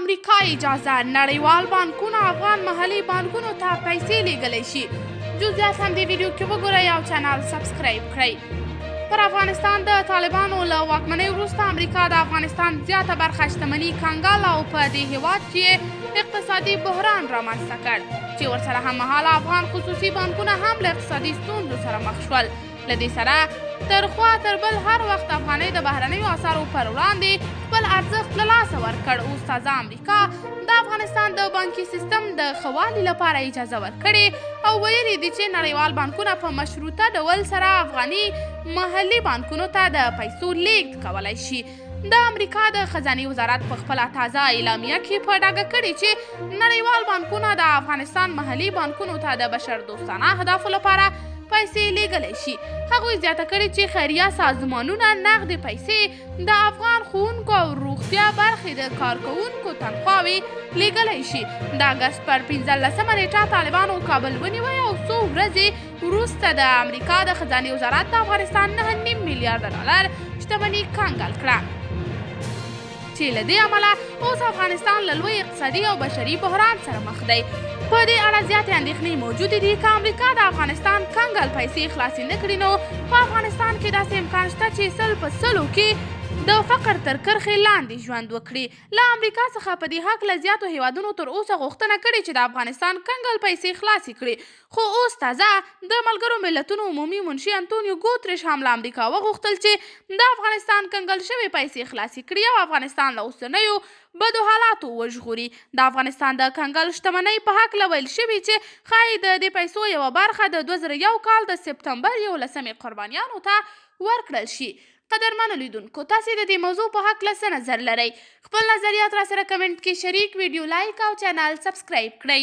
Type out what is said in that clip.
امریکا اجازه، نړیوال بانکونه افغان محلي بانکونو ته پیسې لیږلی شي. جزئیات هم دې ویډیو کې وګورئ او چینل سبسکرایب کړئ. پر افغانستان د طالبانو له واکمنۍ وروسته امریکا د افغانستان زیاته برخه شتمني کنګل او په دې هیواد کې اقتصادي بحران رامنځته کړ، چې ورسره هممهاله افغان خصوصي بانکونه هم له اقتصادي ستونزو سره مخ شول. له دې سره تر خوا تر بل هر وخت افغانۍ د بهرنیو اسعارو پر وړاندې خپل ارزښت له لاسه ورکړ. اوس تازه امریکا د افغانستان د بانکي سیستم د ښه والي لپاره اجازه ورکړې او ویلي دي چې نړیوال بانکونه په مشروطه ډول سره افغاني محلي بانکونو ته د پیسو لیږد کولای شي. د امریکا د خزانې وزارت په خپله تازه اعلامیه کې په ډاګه کړې چې نړیوال بانکونه د افغانستان محلي بانکونو ته د بشردوستانه اهدافو لپاره پیسې لیږلی شي. هغوی زیاته کړې چې خیریه سازمانونه نغدې پیسې د افغان ښوونکو او روغتیا برخې د کارکوونکو تنخواوې لیږلی شي. د اګست پر 15 نیټه طالبانو کابل ونیوی او څو ورځې وروسته د امریکا د خزانې وزارت د افغانستان 9.5 میلیارډ ډالر شتمني کنګل کړه، چې له دې امله اوس افغانستان له لوی اقتصادي او بشري بحران سره مخ دی. په دې اړه زیاتې اندېښنې موجودې دي. که امریکا د افغانستان کنګل پیسې خلاصې نه کړي، نو په افغانستان کې داسې امکان شته چې 100 په 100 کې د فقر تر کرښې لاندې ژوند وکړي. له امریکا څخه په دې هکله زیاتو هیوادونو تر اوسه غوښتنه کړې چې د افغانستان کنګل پیسې خلاصې کړي، خو اوس تازه د ملګرو ملتونو عمومي منشي انتونیو ګوتریش هم له امریکا وغوښتل چې د افغانستان کنګل شوې پیسې خلاصې کړي او افغانستان له اوسنیو بدو حالاتو وژغوري. د افغانستان د کنګل شتمنۍ په هکله ویل شوي چې ښایي د دې پیسو یوه برخه د 2001 کال د سپتمبر 11 قربانیانو ته ورکړل شي. قدرمنو لیدونکو، تاسې د دې موضوع په هکله څه نظر لرئ؟ خپل نظریات را سره کمنټ کې شریک، ویډیو لایک او چینل سبسکرایب کړئ.